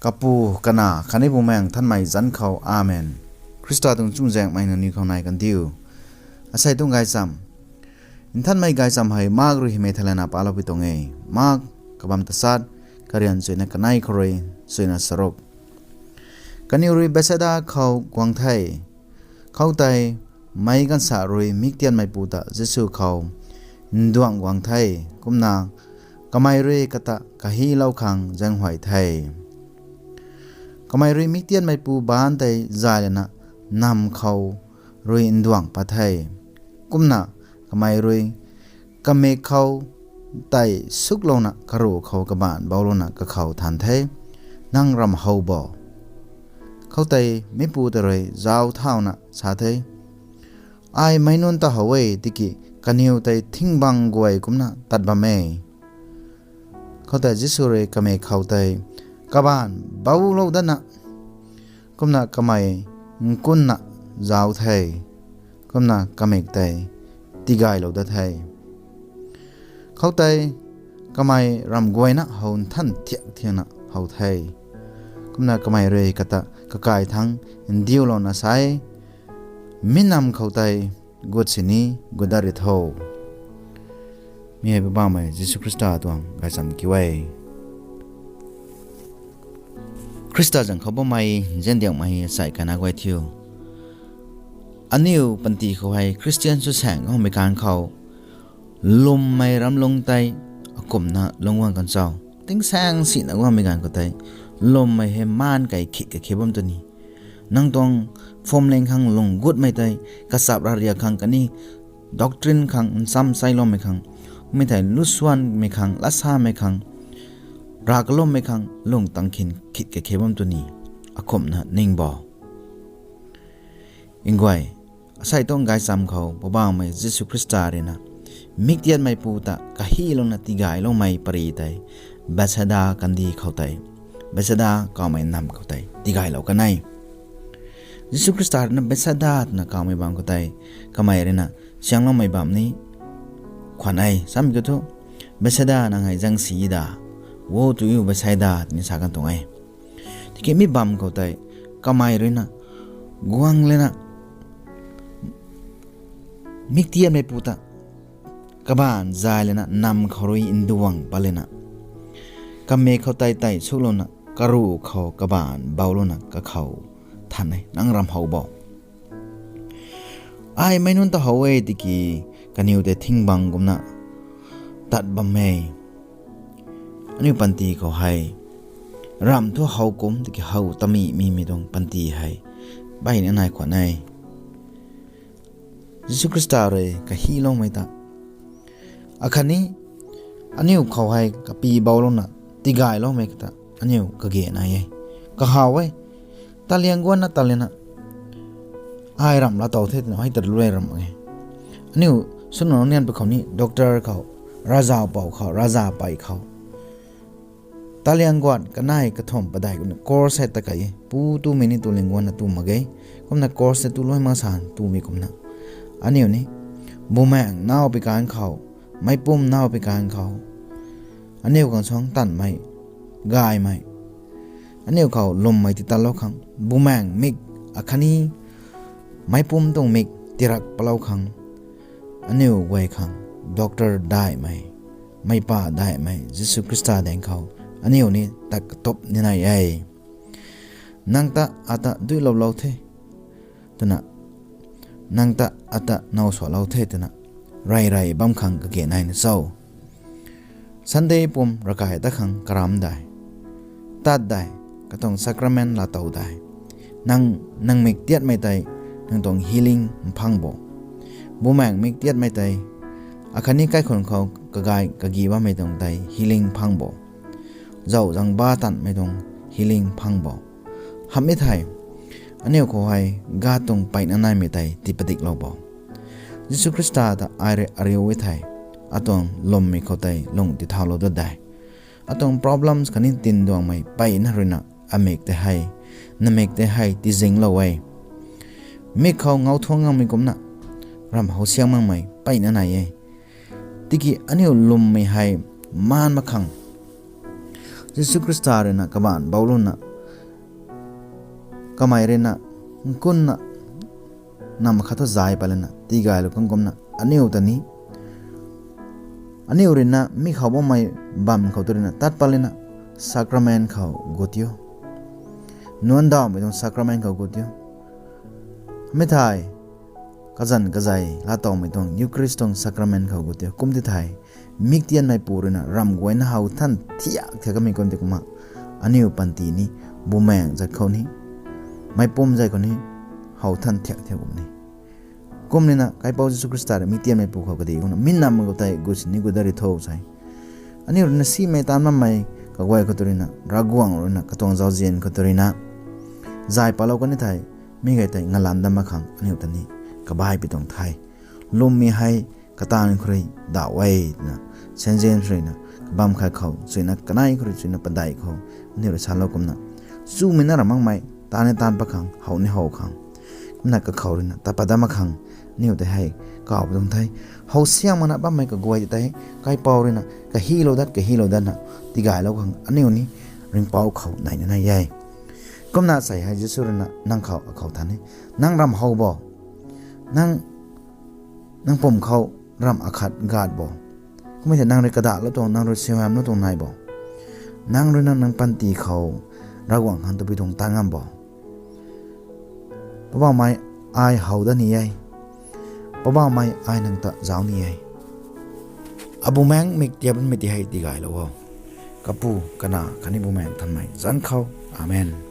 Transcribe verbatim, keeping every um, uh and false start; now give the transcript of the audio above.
Kapu, Kanac khatni Bumaengh Nthanmei zanc khou. Amen. Khrista tuang chuzaenghmei nangniw khou nai kandiu. Asei tuang gaychamv. Nthanmei gaychamv hei Mark rui hymei thei lana paloupui tuang e. Mark, kabamv tachat, karian chuyna kanei khou rui chuyna charuk. Kaniw rui Bethsaida khou guang the. Khoutei meic gaanvsaekc rui miktianmeipu ta Jisu khou nduangc guang the. Kumna kamei rui kata kahilou khang zaenghuay the. Kamei rui miktianmeipu baanc tei zay lana namv khou rui nduangc pat the. Kumna kamei rui kamik khou tei suklouna karuh khou kabaanc bouclouna kakhou than the, "Nang ramh how bo." Khoutei mipu ta rui zauc thauna sa the, "Ai meic nunc ta how e, tiki kaniw tei thingbang guay kumcna tat bam e." Khoutei Jisu rui kamik khou tei kabaanc bouclou datna, kumna kamei nkunna zauc the, kumna kamik tei tigaylou dat the. Khoutei kamei ramh guayna how nthan thiak thiakna how the. Kumna kamei rui kata kakai thangc ndiulouna sa e, "Mi namv khou tei gut sini gut dat ri tho." Mi hei Poubauhmei Jisu Khrista tuang gaychamv kiu e. Khrista zanc khou bammei nziandiakmei asei kana guay thiu, aniu panty khou hei Khristian sw saeng guangmei kan khou lwmmei ramlung tei akumhna lungc guang kan cho? Tingsaeng sina guangmei ganv khou tei lwmmei hei maan kei khit kakhe bam tw ni. Nang tuang phwamling khang lung gutmei tei, kachap ravriak khang khatni doctrine khang ncham chailoumei khang, mi thei lusuanmei khang, latsamei khang, ravkaloumei khang lung tang khin khit kakhe bam tw ni. Akumhna ning bo. Nguay, asei tuang gaychamv khou Poubauhmei Jisu Khrista rui na miktianmeipu ta kahilouna tigayloumei pary tei Bethsaida kandih khou tei, Bethsaida kawmei namv khou tei tigaylou kan e. Jisu Khrista rui na Bethsaida twna kawmei bam khou tei kamei rui na siangloumei bam ni khwan e. Samei kiu thu, "Bethsaida, nang hei zaeng si da. Woe to you, Bethsaida," twni sa kan tuang e. Tiki mi bam khou tei kamei rui na guang lana miktianmeipu ta kabaanc zay lana namv khou rui nduangc pat lana kamik khou tei tei suklouna karuh khou kabaanc bouclouna kakhou than e, "Nang ramh how bo. Ai meic nunc ta how e, tiki kaniw tei thingbang kumcna tat bam e." Aniu panty khou hei ramh thu how kum tiki how tamei mimei tuang panty hei mpeyna nai khwan e. Jisu Khrista rui kahiloumei ta, akhatni aniu khou hei kapy bouclouna tigayloumei ta aniu kage nai e. Kahaw e. Taliang guanna talina ai ramh laa tow the twna hei ta lu e ramh e. Aniu swna nian pui khou ni doctor khou, ravzapou khou, ravzapei khou taliang guan kanei kathumh padeih kumna course hei ta kei e. Pu tumei ni taliang guanna tu mak ge. Kumna course tei tu luai mak san tumei kumna, aniu ni Bumaengh naw pui kan khou, meicpumc naw pui kan khou, aniu khang suang tanmei, gaymei, aniu khou lwmmei ti tatlou khang, Bumaengh mik akhatni meicpumc tuang mik tirak patlou khang, aniu guay khang doctor daihmei, meic pa daihmei Jisu Khrista daeng khou aniu ni tat katup ni nai e. Nang ta ata duiloulou the twna, nang ta ata now sualou the twna rey rey bam khang kage nai na cho? Sunday pum ravkai tat khang karam dei, tat dei, katuang sacrament laatow dei, nang, nang mik tiatmei tei nang tuang healing mphang bo. Bumaengh mik tiatmei tei, akhatni kaikhunc khou kagay kagi bammei tuang tei healing mphang bo. Zauh zangba tanmei tuang healing mphang bo. Hamhmei thei, aniu khou hei God tuang mpeyna naimei tei tii padiklou bo. Jisu Khrista ta ai rui ariu e thei, atuang lwmmei khou tei lung tithaulou dat dei. Atuang problems khatni tinduangmei mpeyna rui na amik tei hei, namik tei hei tizinglou e. Mik khou ngau thuang ngangmei kumna, ramh how siang makmei mpeyna nai e. Tiki aniu lwmmei hei maan mak khang, Jisu Khrista rui na kabaanc bouclouna kamei ruina nkunna nam khat thu zay pat lana tigaylou khang kumna aniu ta ni, aniu ruina mi khou bammei bam khou tu ruina tat pat lana sacrament khou gut tiu. Nuan dawmei tuang sacrament khou gut tiu. Mi thei kazanc kazei laatowmei tuang Eucharist tuang sacrament khou gut tiu. Kum ti thei, miktianmeipu ruina ramh guayna how than thiak thiak kamei kum ti kumna, aniu panty ni bumaeng zat khou ni, meicpum zat khou ni how than thiak thiak kum ni. Kum nina Kaipouc Jisu Khrista rui miktianmeipu khou kadih kumna mi nam khou tei gut sini gut dat ri tho sei. Aniu ruina simei taanv bammei kaguay khou tu ruina, Ravguangc ruina katuang zauzian khou tu ruina zay patlou kan ni thei, mi gay tei ngalam dat mak khang aniu ta ni kabaipui tuang the. Lwmmei hei kataanv khou rui dauh e twna, Saint James ruina kabam khat khou chuina kanei khou rui chuina padeih khou aniu rui salou kumna, chumei na ra makmei taanv ni taanv pat khang, how ni how khang, kumna kakhou ruina tat pat dat mak khang aniu tei hei kawpui tuang the. How siang makna bammei kaguay tei Kaipouc ruina kahilou dat kahilou datna tigaylou khang aniu ni ringhpouc khou nai ni nai e. Kumna sei hei Jisu ruina nang khou akhou than e, nang ramh how bo, nang, nang pum khou ramh akhat gat bo, kummei thei nang rui kadahlou tuang, nang rui siamlou tuang nai bo, nang ruina nang panty khou Ravguangc khang tabui tuang tat ngam bo. Poubauhmei, ai how dat ni e. Poubauhmei, ai nang ta zauc ni e. Abumaengc mik tiap bammei ti hei tigaylou o. Kapu, Kanac khatni Bumaengc Nthanmei zanc khou. Amen.